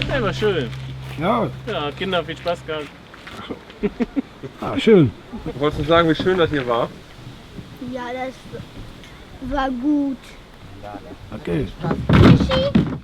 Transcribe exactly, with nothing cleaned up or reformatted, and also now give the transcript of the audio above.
Hey, war schön. Ja, Ja, Kinder, viel Spaß gehabt. Ah, schön. Wolltest du sagen, wie schön das hier war? Ja, das war gut. Okay. Fischi?